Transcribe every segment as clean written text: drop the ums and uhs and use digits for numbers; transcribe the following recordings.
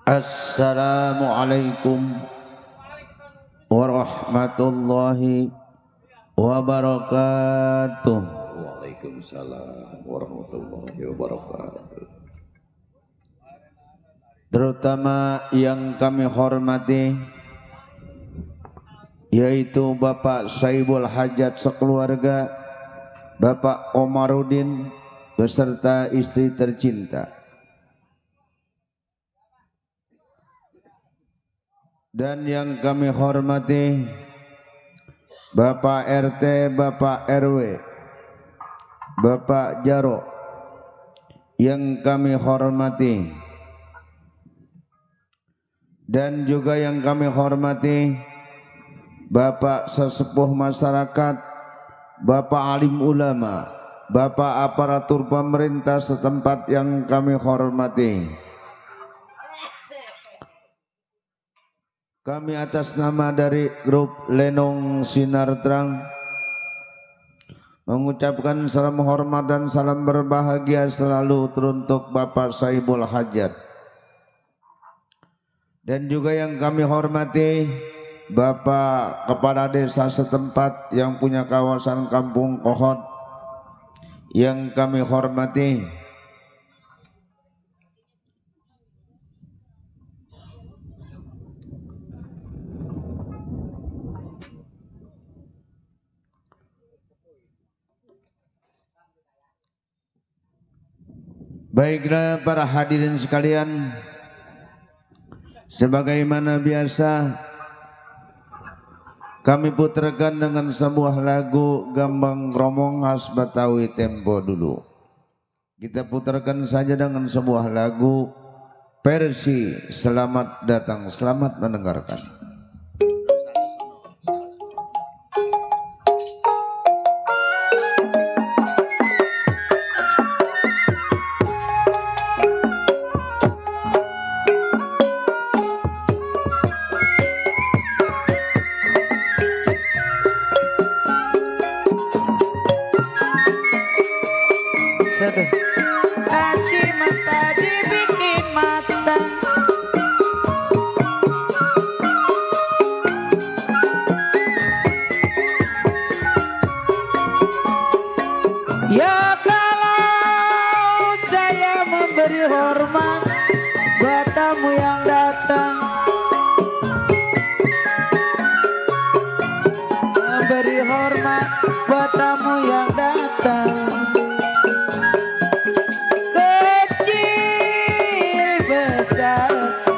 Assalamualaikum warahmatullahi wabarakatuh. Waalaikumsalam warahmatullahi wabarakatuh. Terutama yang kami hormati yaitu Bapak Saibul Hajat sekeluarga, Bapak Omarudin beserta istri tercinta, dan yang kami hormati Bapak RT, Bapak RW, Bapak Jaro, yang kami hormati, dan juga yang kami hormati Bapak sesepuh masyarakat, Bapak alim ulama, Bapak aparatur pemerintah setempat yang kami hormati. Kami atas nama dari grup Lenong Sinar Terang mengucapkan salam hormat dan salam berbahagia selalu teruntuk Bapak Saibul Hajat. Dan juga yang kami hormati Bapak Kepala Desa setempat yang punya kawasan kampung KHOHod, yang kami hormati baiklah para hadirin sekalian, sebagaimana biasa kami putarkan dengan sebuah lagu Gambang KROMONG khas Betawi tempo dulu. Kita putarkan saja dengan sebuah lagu versi Selamat Datang, selamat mendengarkan. Kasih mata dibikin matang, ya kalau saya memberi hormat buat tamu yang datang, memberi hormat buat tamu yang datang.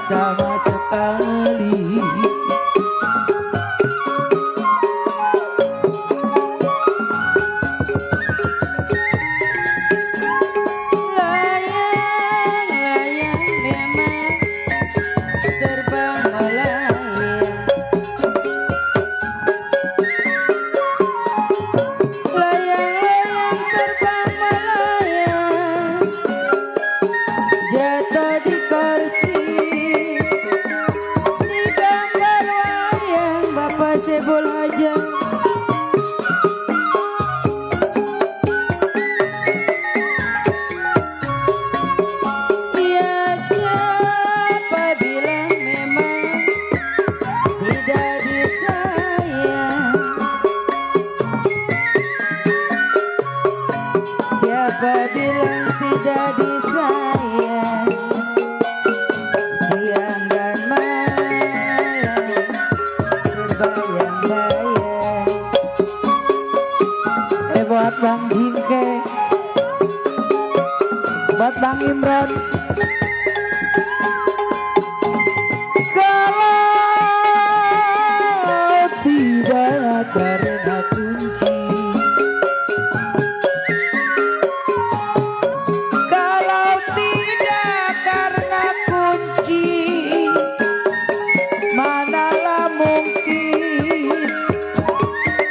Sama sekali layang-layang memang terbang melayang, layang-layang terbang melayang, jatuh di kursi Saibul Hajat. Ya siapa bilang memang tidak disayang, siapa bilang tidak disayang, siang dan malam bayang-bayang. Buat Bang Jingke, buat Bang Imron. Kalau tidak karena kunci, kalau tidak karena kunci, manalah mungkin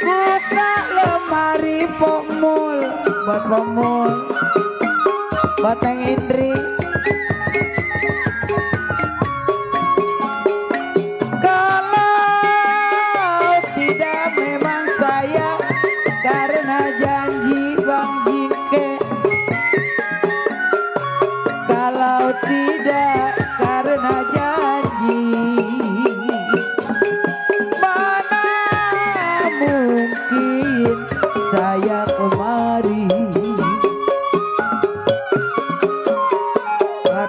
buka lemari pokmul, buat pokmul, buat Neng Indri. Kalau tidak memang saya karena janji Bang Jingke, mungkin saya kemari.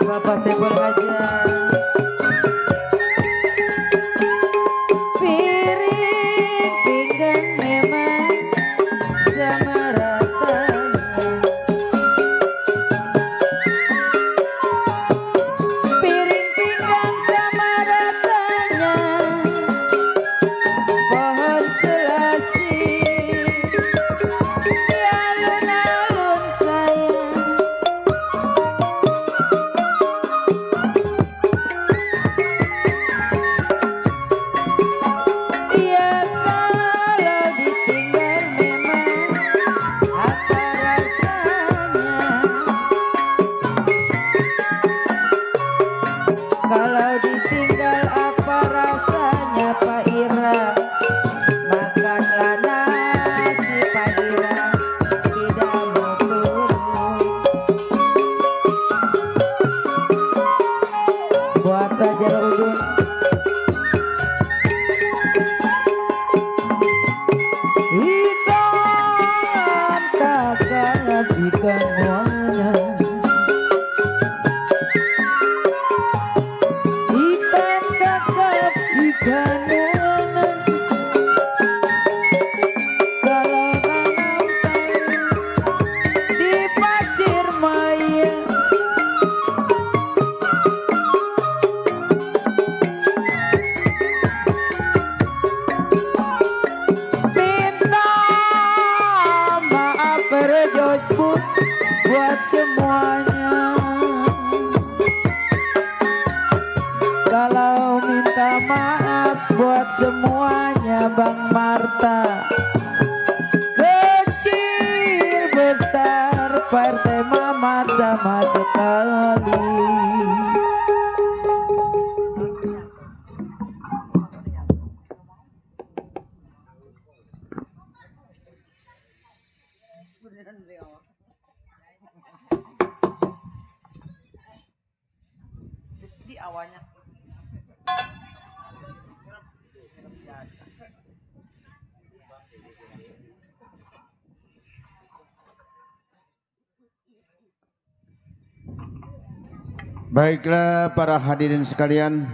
Bapak Sebol aja. Piring pinggang memang sama ratanya. Piring pinggang sama ratanya. Pohon selasi di alun-alun sayang. Ya kalau ditinggal memang apa rasanya. Kalau ditinggal apa rasanya Pak Ira. Makanlah nasi Pak Ira, tidak mau turun. Buat Raja Udun. Ikan kakak ikan muanya. Ikan kakap ikan muanya. Kalau tanam di pasir maya. Minta maaf berjosbus buat semuanya. Kalau minta maaf buat semuanya Bang Marta. Kecil besar partai Mamat sama sekali. Di awalnya Baiklah para hadirin sekalian,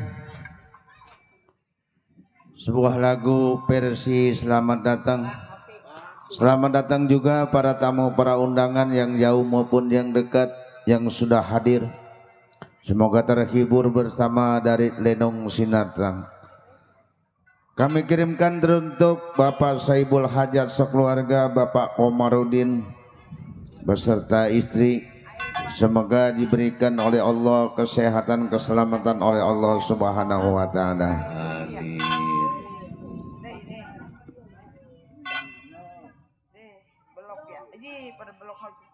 sebuah lagu versi selamat datang. Selamat datang juga para tamu, para undangan yang jauh maupun yang dekat yang sudah hadir. Semoga terhibur bersama dari Lenong Sinar Terang. Kami kirimkan teruntuk Bapak Saibul Hajat sekeluarga, Bapak Komarudin beserta istri. Semoga diberikan oleh Allah kesehatan, keselamatan oleh Allah Subhanahu wa Ta'ala. Amin. belok ya. Ini pada belok lagi.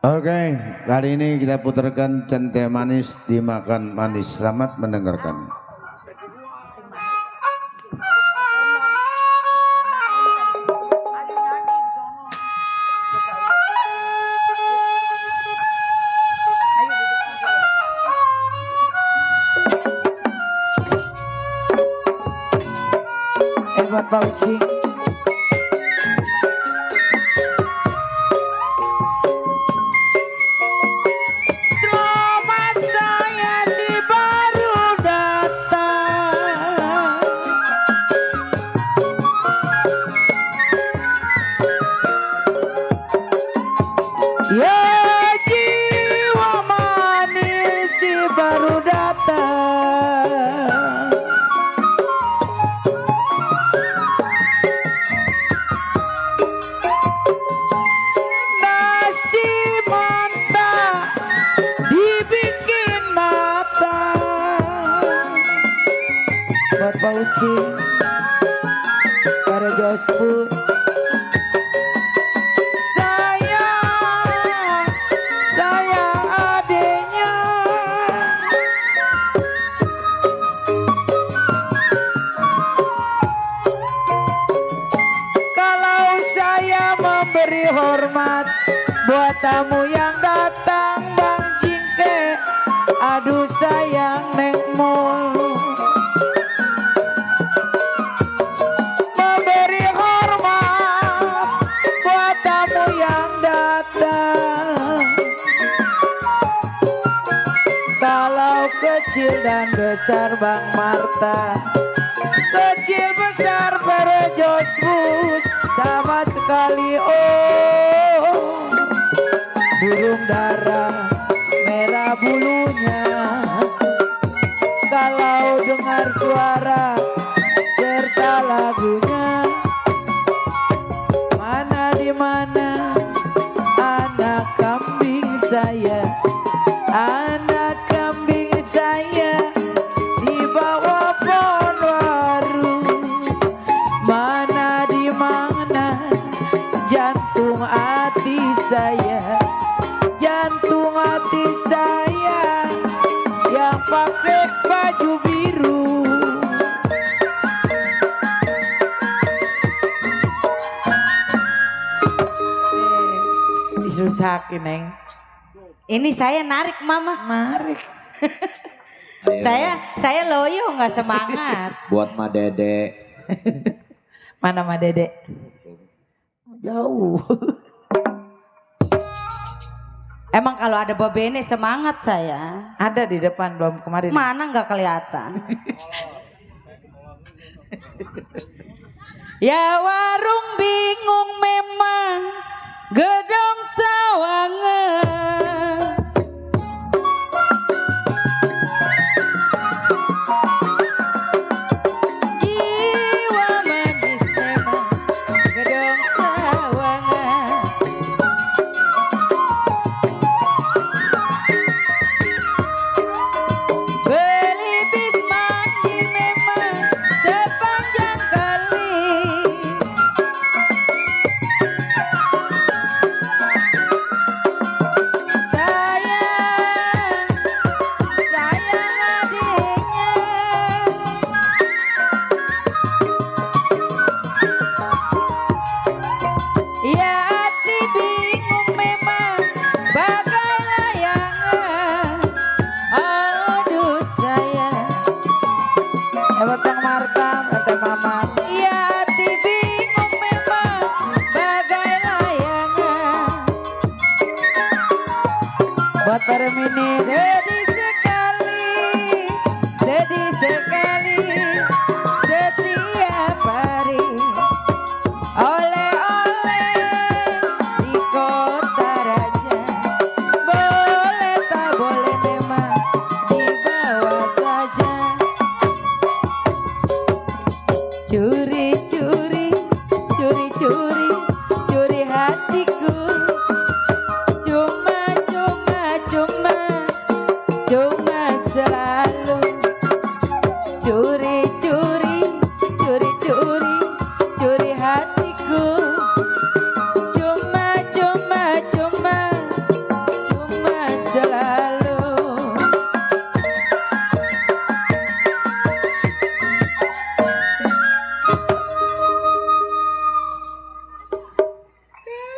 Oke, kali ini kita putarkan centeh manis dimakan manis. Selamat mendengarkan. Buat Bauci. Selamat saya si baru datang. Ya jiwa manis si baru datang. Bauci para Josbus. Saya adenya. Kalau saya memberi hormat buat tamu yang datang Bang Cingke, aduh saya sayang neng mul, memberi hormat buat tamu yang datang. Kalau kecil dan besar Bang Marta, kecil besar berjos bus sama sekali. Oh, burung dara merah bulunya, kalau dengar suara serta lagunya. Mana di mana anak kambing saya, anak kambing saya di bawah pohon waru. Mana di mana jantung hati saya, jantung hati saya yang pakai baju biru. Disusahin neng. Ini saya narik mama. Narik. Saya loyo nggak semangat. Buat Ma Dede. Mana Ma Dede? Jauh. Emang kalau ada bobene semangat saya. Ada di depan belum kemarin. Mana nggak kelihatan. Ya warung bingung memang gedong sawangan. Jiwa manis memang gedong sawangan. Beli bis mandi memang sepanjang kali. Sayang adiknya. Ya hati bingung memang bagai layangan. Aduh sayang. Hebat Bang Marta, Tante Mama. Ya hati bingung memang bagai layangan. Buat para mini. Sedih sekali setiap hari. Oleh-oleh di kota raja, boleh tak boleh memang dibawa saja. Curi-curi, curi-curi, curi hatiku. Cuma selalu curi-curi, curi-curi, curi hatiku. Cuma selalu.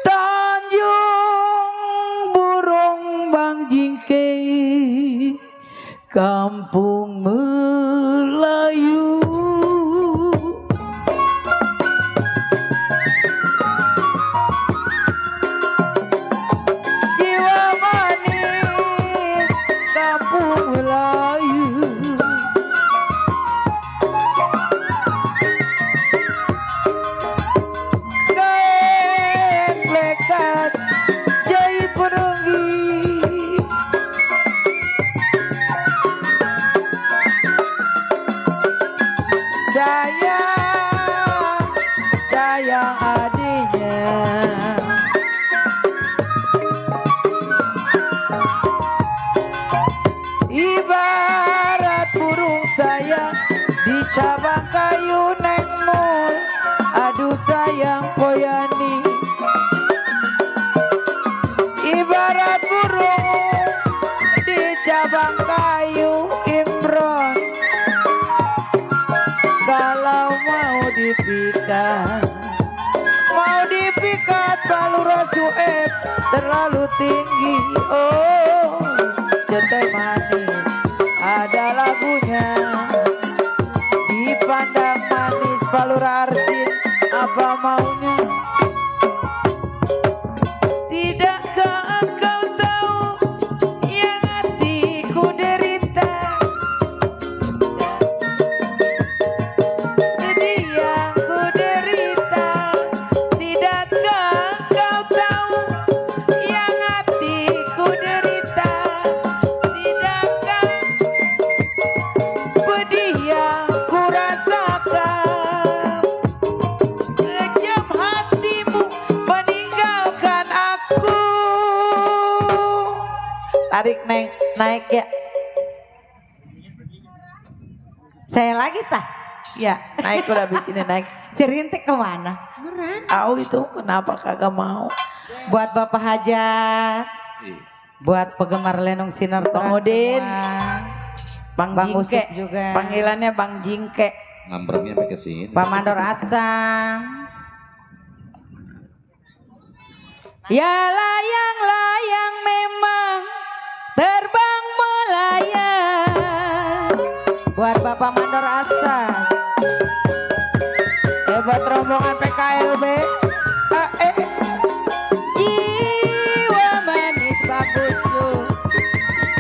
Tanjung burung Bang Jingkei, kampung Melayu. Jiwa manis kampung Melayu. Kain plekat jahit perunggi. Sayang adiknya. Ibarat burung saya di cabang kayu neng mul. Aduh sayang Poyani. Ibarat burung di cabang kayu Imron. Kalau mau dipikat balura sueb terlalu tinggi. Oh, centai manis ada lagunya. Dipandang manis Palura Arsin, apa maunya? Tidakkah engkau tahu yang hatiku derita, sedih yang ku derita. Tidakkah engkau tahu yang hatiku derita, tidakkah pedih yang ku rasakan. Kejam hatimu meninggalkan aku. Tarik naik ya. Saya lagi tah. Ya, naik udah habis ini naik. Si Rintik kemana? Tahu itu kenapa kagak mau? Buat Bapak Hajat, buat penggemar Lenong Sinar Bang Terang Udin, semua. Bang Bang Jingke Usip juga. Panggilannya Bang Jingke. Ngambrengnya sampai ke sini. Pak Mandor Asam. Ya layang-layang memang terbang melayang. Buat Bapak Mandor Asam. Hebat rombongan PKLB. Jiwa manis Bambusu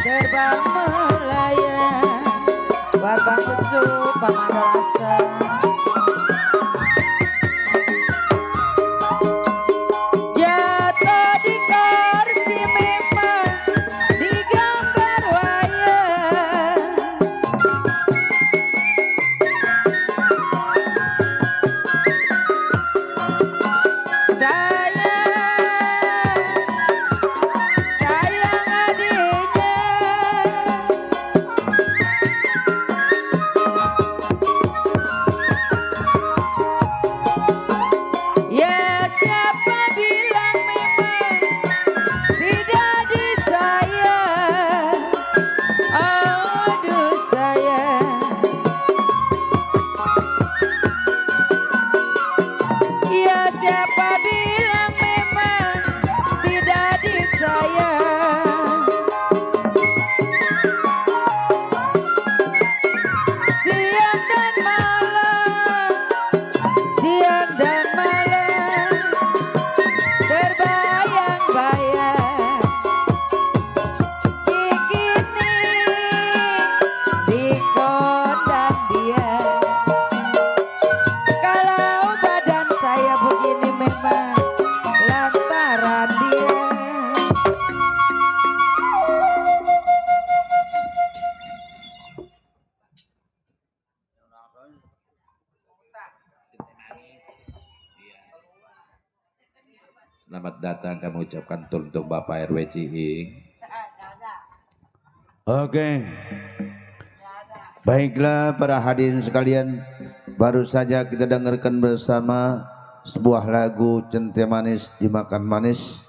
terbang melayang. Buat Bambusu Pak Mandor Asam. Jatuh di kursi memang digambar wayang. Sayang adiknya. Ya siapa bilang memang tidak disayang. Aduh sayang. Ya siapa bilang memang tidak disayang. Siang dan malam, siang dan malam terbayang-bayang. Cikini di kondang dia. Kalau badan saya begini memang lantaran dia. Selamat datang kami ucapkan untuk Bapak RW Cihing. Oke. Baiklah para hadirin sekalian, baru saja kita dengarkan bersama sebuah lagu Cente Manis Dimakan Manis.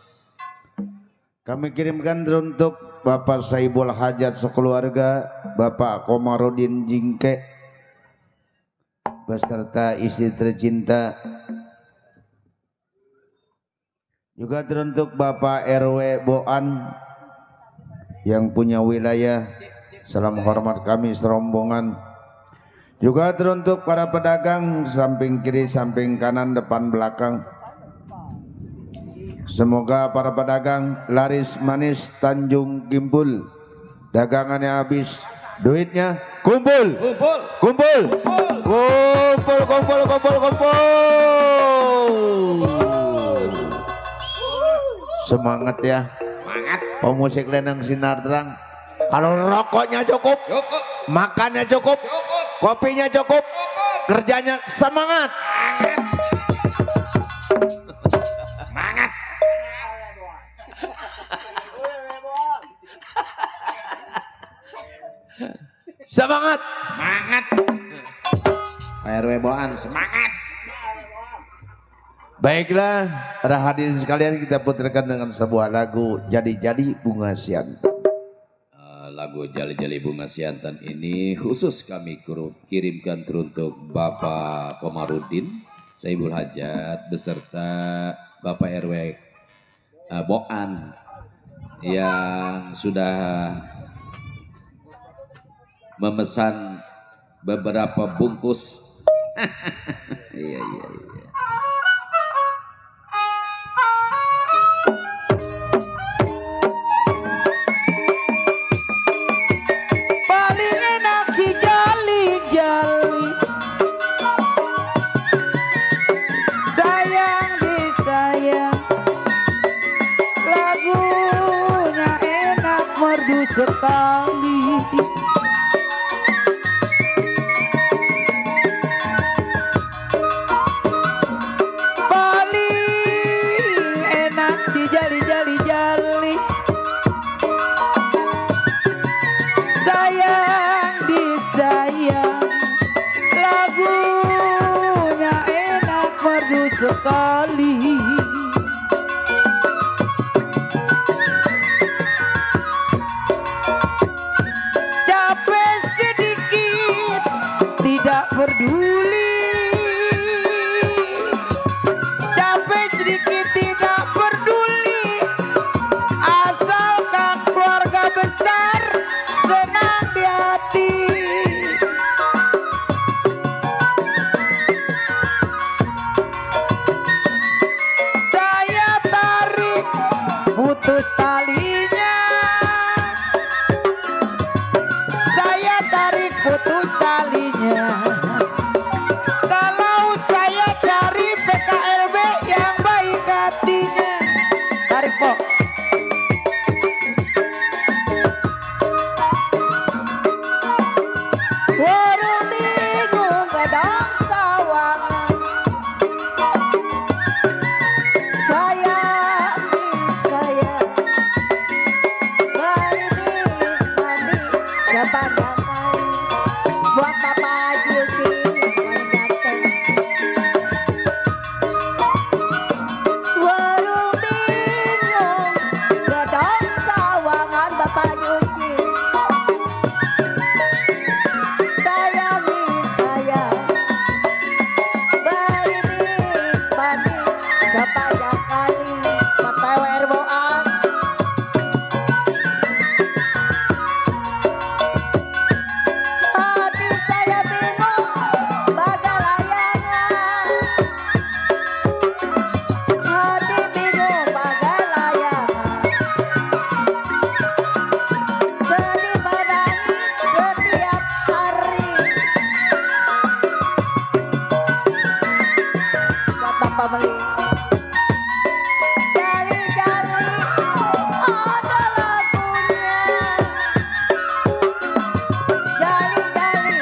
Kami kirimkan untuk Bapak Saibul Hajat sekeluarga, Bapak Komarudin Jingke beserta istri tercinta. Juga teruntuk Bapak RW Boan yang punya wilayah. Salam hormat kami serombongan. Juga teruntuk para pedagang samping kiri, samping kanan, depan, belakang. Semoga para pedagang laris manis Tanjung Gimbul. Dagangannya habis, duitnya kumpul. Kumpul. Kumpul. Semangat ya. Semangat. Pemusik Lenong Sinar Terang. Kalau rokoknya cukup, makannya cukup, kopinya cukup, kerjanya semangat. Semangat. Semangat. Semangat. Pak RW Boan semangat. Baiklah, para hadirin sekalian, kita putarkan dengan sebuah lagu Jadi-Jadi Bunga Siantan. Lagu Jali-Jali Bunga Siantan ini khusus kami kirimkan teruntuk Bapak Komarudin Saibul Hajat beserta Bapak RW Boan yang sudah memesan beberapa bungkus. Iya. Paling enak si jali-jali, sayang disayang, lagunya enak merdu sekali. Paling enak si jali-jali-jali, sayang disayang, lagunya enak merdu sekali. Capek sedikit tidak peduli, capek sedikit tidak peduli, asalkan keluarga besar senang di hati. Saya tarik putus talinya, saya tarik putus talinya. Kalau saya cari PKLB yang baik hatinya. Tarik pok. Baru bingung kadang sawangan, sayang disayang, balik mandi kepanjangan, buat Bapak Yuki paling ganteng. Baru bingung kadang sawangan Bapak Yuki, sayangi sayang, bari mandi sepanjang kali, pakai boang. Hati saya bingung bagai layangan, hati bingung bagai layangan, sedih menangis setiap hari. Buat Bapak beli jali-jali ada lagunya, jali-jali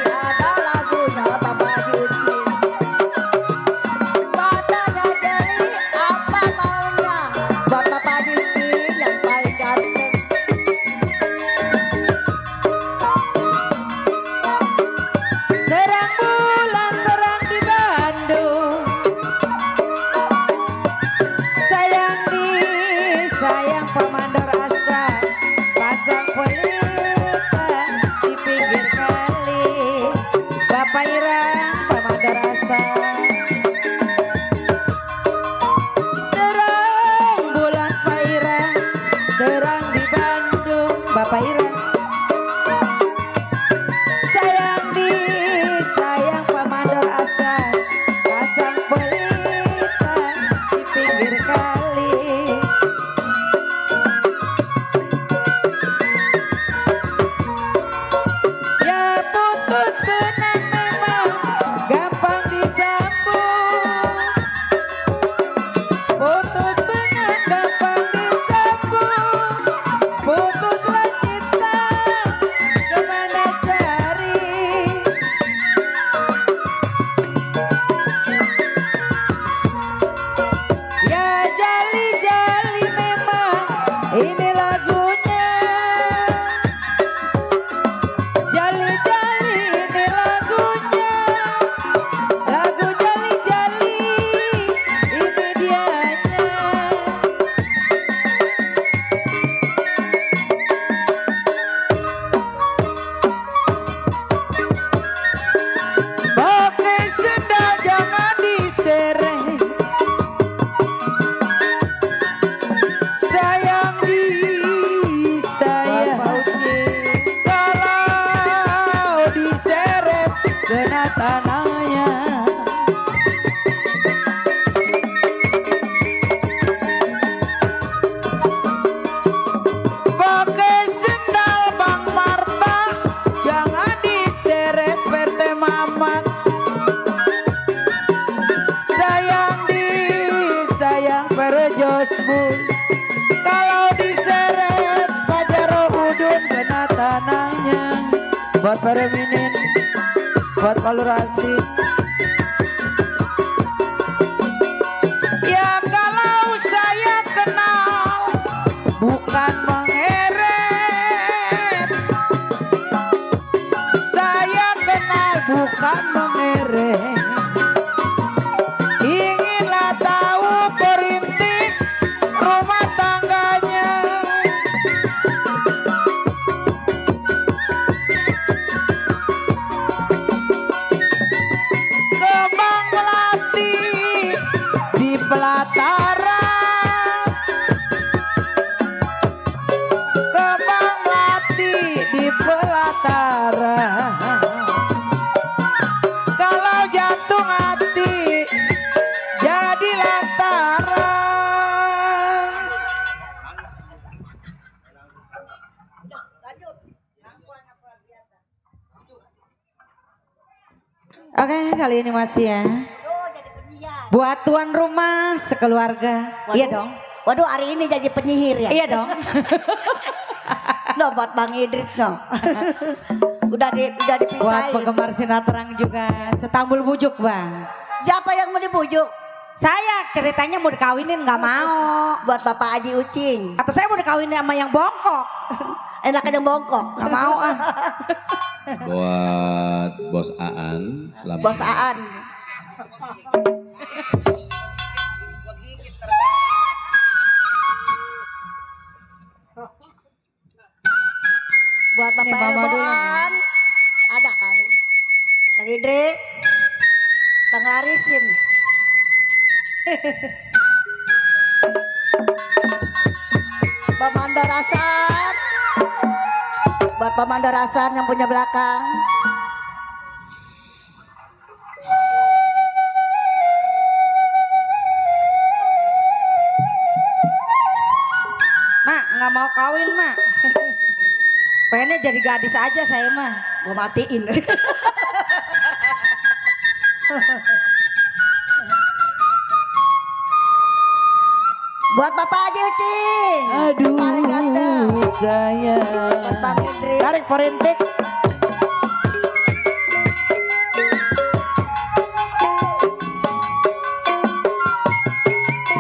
kena tanahnya. Pakai sendal Bang Marta, jangan diseret PT Mamat. Sayang perjosbul, kalau diseret Pajaro Udun kena tanahnya. Buat Pereminin, buat Palu Rasid. Ya kalau saya kenal bukan mengeret, saya kenal bukan mengeret. Inginlah tahu perintis rumah tangganya. Kembang melati di pelataran, kembang melati di pelataran. Kalau jantung hati jadi lantaran. Oke, kali ini masih ya. Buat tuan rumah sekeluarga. Waduh. Iya dong. Waduh, hari ini jadi penyihir ya? Iya dong. Loh, buat Bang Idris no. udah Buat dipisahin. penggemar Sinar Terang juga setambul bujuk Bang. Siapa yang mau dibujuk? Saya ceritanya mau dikawinin nggak mau. Buat Bapak Haji Ucing. Atau saya mau dikawinin sama yang bongkok. Enak yang bongkok. Nggak mau ah. Buat Bos Aan, selamat. Bos Aan. Buat Bapak Mama dulu. Erboan. Ada kali. Bang Idris. Bang Arisin. Pamanda Rasan. Buat Pamanda Rasan yang punya belakang. Mak nggak mau kawin mak. Pengennya jadi gadis aja saya mah. Gue matiin. Buat Bapak Haji Ucing. Aduh Paling ganteng. saya. Buat Bang Idris. Tarik perintik.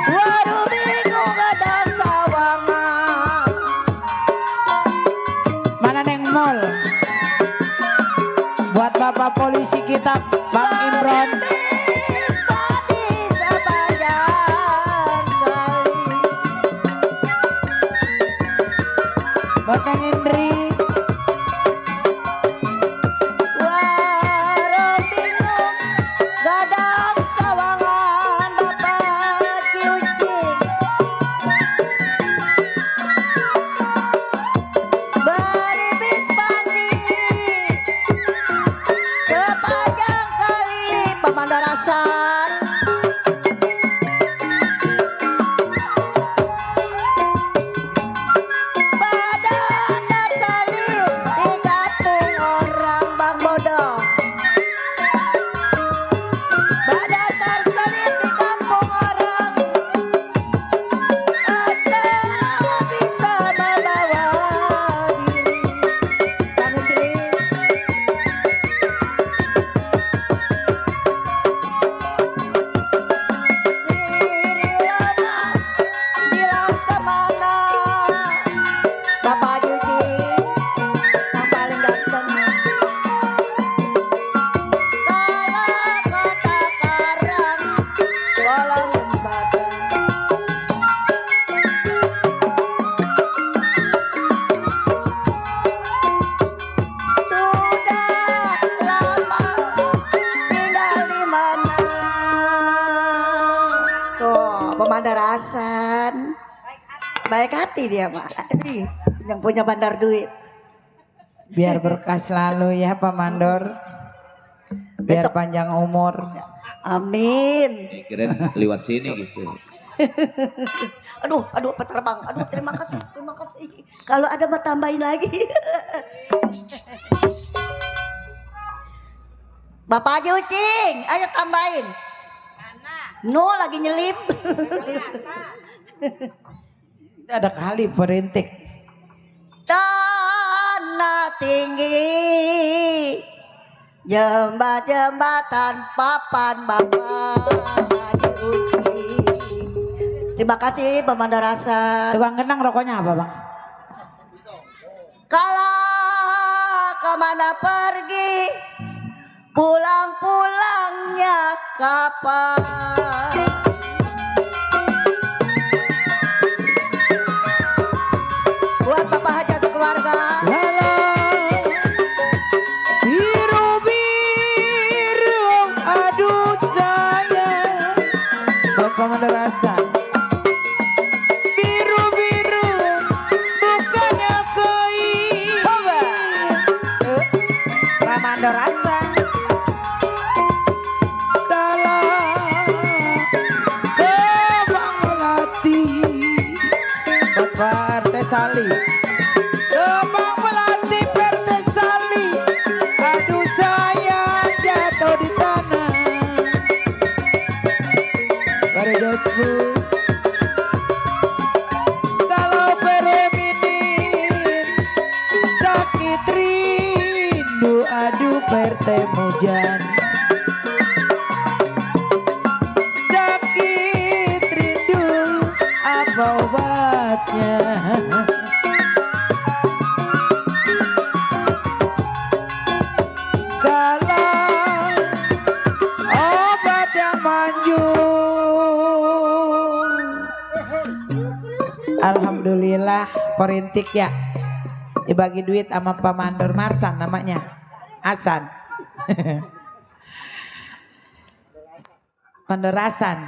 Waduh bingung ada sawangan. Mana Neng Mall? Buat Bapak polisi kita Bang Imron. Buat Neng Indri. Warung bingung gadang sawangan Bapak Ciucing. Baribit bandi sepanjang kali Pamandarasan. Badan tersalib di kampung orang Bang Bodoh. Badan tersalib di kampung orang ada bisa membawa diri. Bang Idris. Diri lama bilang kemana Bapak Juji yang paling ganteng. Kalau kota Karang kolong jembatan. Sudah lama tinggal di mana? Tuh, Pamandarasan. Baik hati dia mah. Yang punya bandar duit. Biar berkah selalu ya Pak Mandor. Biar panjang umur. Amin. Kirain lewat sini gitu. Aduh, Pak Terbang. Aduh, terima kasih. Kalau ada mau tambahin lagi. Bapak aja Ucing, ayo tambahin. No, lagi nyelip. Itu ada kali perintik. Tanah tinggi, jembatan papan Bapak Haji Ucing. Terima kasih Pak Mandarasa. Tukang kenang rokoknya apa bang? Kalau kemana pergi, pulang-pulangnya kapan? Buat Bapak Haji atau keluarga. Biru-biru, aduh sayang. Bapak Mandarasa. Biru-biru, bukannya kain. Pak Mandarasa. Sali, Kembang Melati Pertesali, aduh saya jatuh di tanah. Baru Josbus. Kalau bereminin sakit rindu, aduh pertemujan. Sakit rindu, apa obatnya? Alhamdulillah perintik ya dibagi duit sama Pak Mandor Marsan namanya Hasan. Mandor Hasan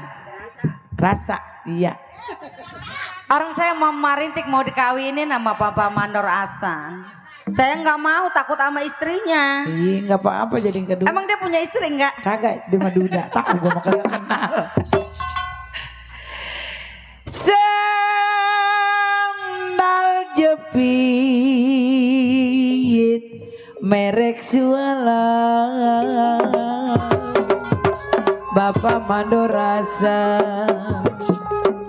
rasa iya. Orang saya mau merintik mau dikawinin sama Papa Mandor Hasan. Saya nggak mau, takut sama istrinya. Iya nggak apa-apa jadi yang kedua. Emang dia punya istri nggak? Kagak, dia mah duda. Tahu gue mah kagak kenal. Sandal jepit merek Suala, Bapak Mandor Hasan.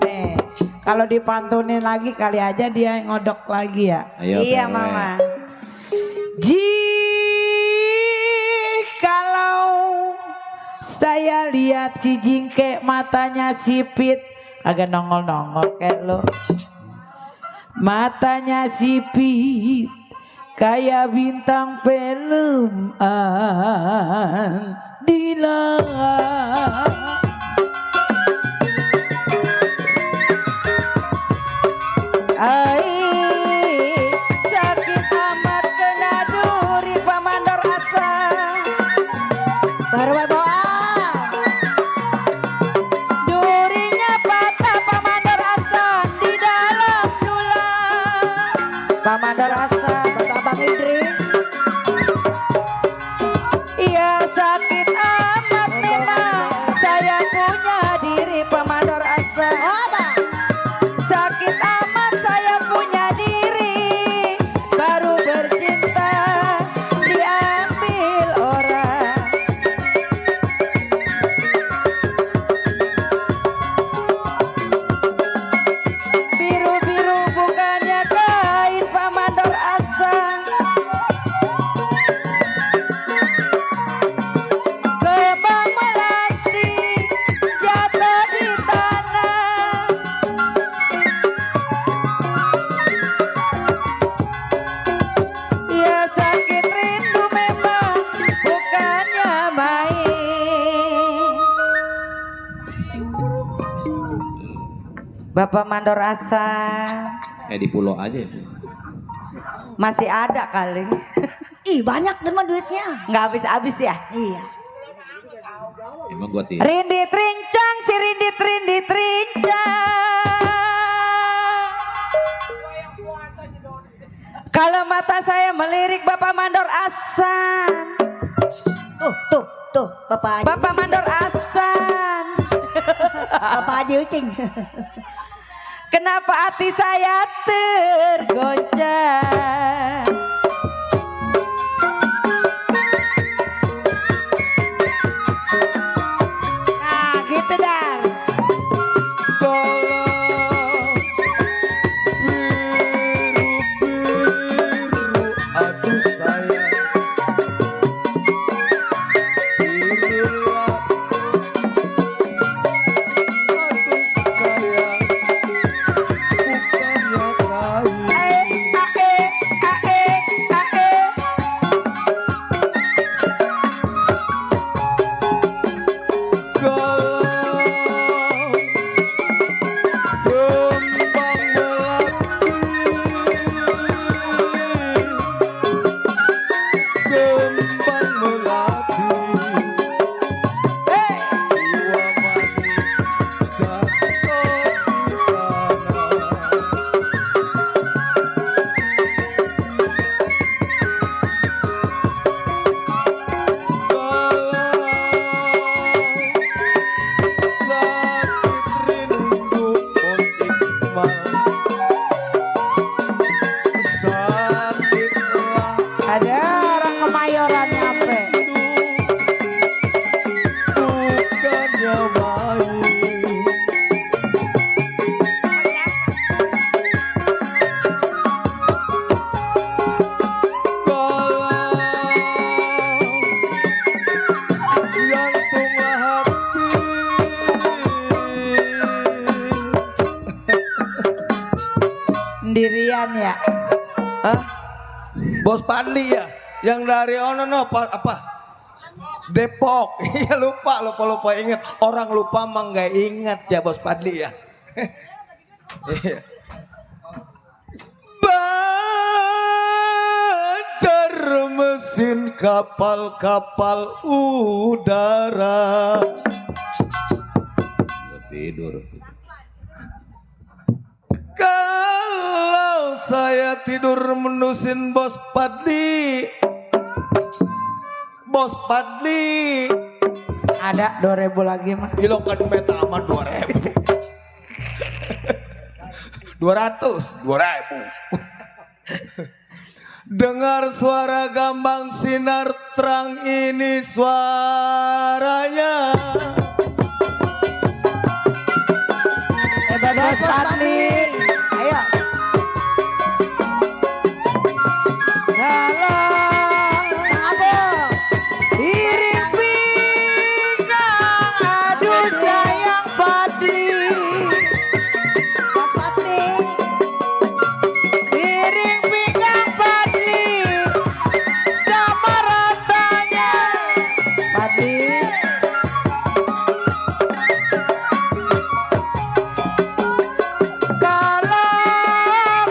Nih, kalau dipantunin lagi kali aja dia ngodok lagi ya. Ayo, iya Bang. Mama. Jikalau saya lihat si jingke matanya sipit, agak nongol-nongol kayak lo. Matanya sipit kayak bintang film Andila. Sakit amat kena duri Pak Mandor Hasan. Baru bawa. Durinya patah Pak Mandor Hasan di dalam tulang. Pak Mandor Hasan. Bapak Bang Idri. Iya sakit amat memang. Saya punya diri Pak Mandor Hasan. Apa? Sakit amat saya punya diri. Baru bercinta diambil orang. Biru-biru bukannya kain Pak Mandor Hasan. Kembang melati jatuh di tanah. Ya sakit rindu memang bukannya main. Bapak Mandor Hasan Di pulau aja. masih ada kali. Ih banyak teman duitnya. Nggak habis-habis ya. Iya. Emang gua tidak. Rindit rincang si rindit rincang. Kalau mata saya melirik Bapak Mandor Hasan. Tuh. Bapak Haji. Bapak Mandor Hasan. Bapak Haji Ucing. Kenapa hati saya tergoncang? Nah gitu dah. Tolong biru-biru aduh sayang birulah aduh sayang bukannya kain Ada orang Kemayoran nyampe. bukannya main jantunglah hati Sendirian ya. Bos Padli ya, yang dari apa? Depok. Iya lupa ingat. Orang lupa mah nggak ingat ya Bos Padli ya. Iya. Banjar mesin kapal-kapal udara. Tidur. Kalau saya tidur menusin Bos Padli, Ada 2000 lagi mah. ilokan metama 2000. 2000. Dengar suara gambang sinar terang ini suaranya. Bos Padli. Ayo. Iring pinggang, aduh sayang Padli. Bos Padli. Iring pinggang Padli, sama ratanya Padli.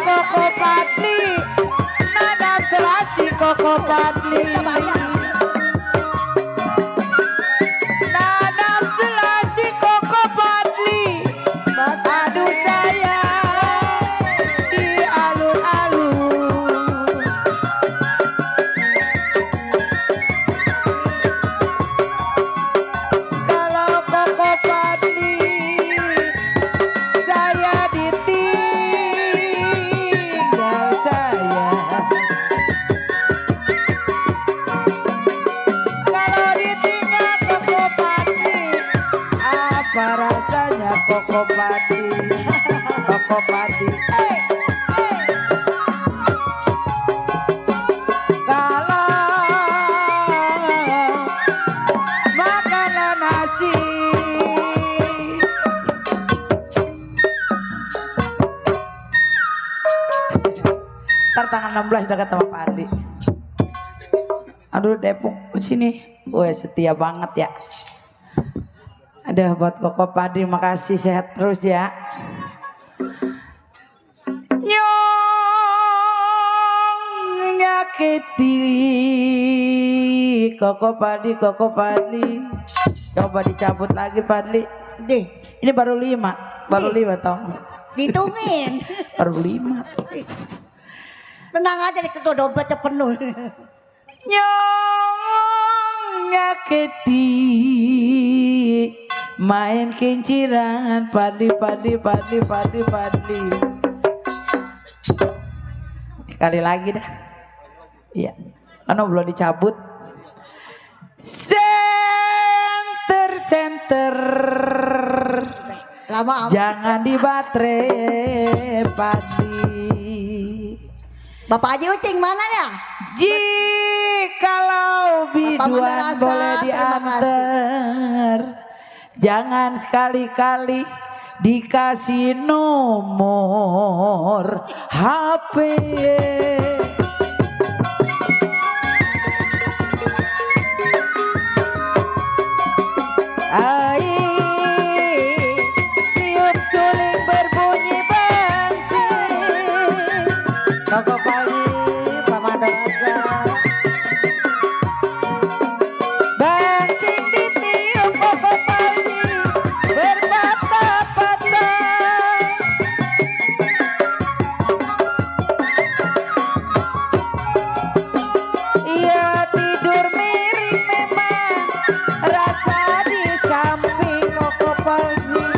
Koko Padli, nadam selasi Koko Padli. Nadam selasi Koko Padli. Aduh sayang di alun-alun. Kalau Koko Padli, saya ditinggal sayang. Kalau ditinggal Koko Padli, apa rasanya Koko Padli? Koko Padli. Kalau makanan nasi, ntar tanggal 16 dekat sama Pak Andi. Aduh Depok ke sini. Wah setia banget ya. Ada buat Koko Padli, makasih, sehat terus ya. Nyong nyakiti Koko Padli. Coba dicabut lagi Padli. Deh, Ini baru 5 tau. ditungin. Baru 5. Tenang aja nih, ketua dompetnya penuh. Nyong keti main kincirangan padi. Sekali lagi dah. Iya. Karena belum dicabut. Senter. Lama amat. Jangan dibatre padi. Bapak Haji Ucing mana ya? Jikalau biduan boleh diantar, jangan sekali-kali dikasih nomor HP. Tiup suling berbunyi bangsing, koko pagi pamandor asa. Bangsing ditiup koko pagi berpatah-patah. Ia tidur miring memang, rasa di samping koko pagi.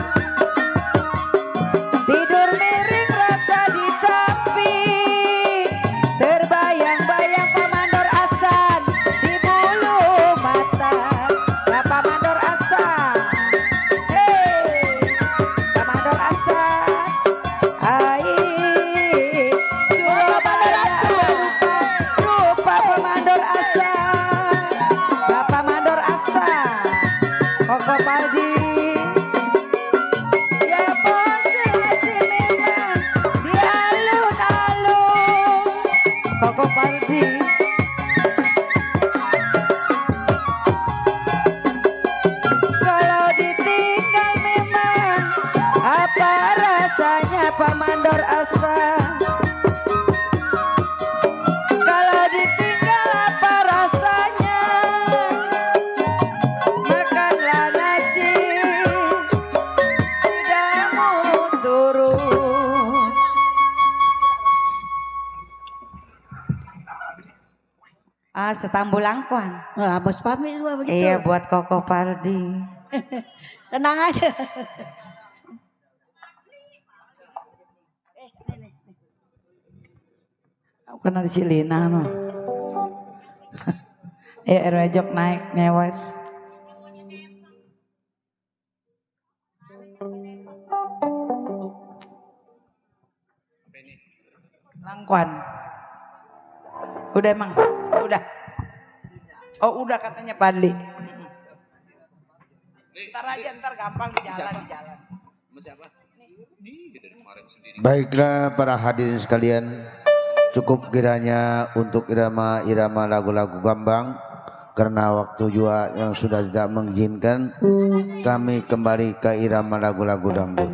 Tidur miring rasa di samping, terbayang-bayang pamandor asan di bulu mata. Nah pamandor asan, hei pamandor asan, Surabaya rupa pamandor asan. Nah pamandor asan, koko paldi. Ya ponsel si memang di alun-alun, koko paldi. Kalau ditinggal memang apa rasanya pamandor asa. Kalau ditinggal apa rasanya, makanlah nasi tidak mau turun. Setambul langkuan. Wah, bos pamit gua begitu. Iya buat Koko Pardi. Tenang aja. Aku kenal si Lina no. Ya RW Jok naik nyewer. Langkuan. Udah emang, udah. Oh udah katanya Padli. Ntar aja, ntar gampang di jalan. Baiklah para hadirin sekalian, cukup kiranya untuk irama-irama lagu-lagu gambang. Karena waktu juga yang sudah tidak mengizinkan, kami kembali ke irama lagu-lagu dangdut.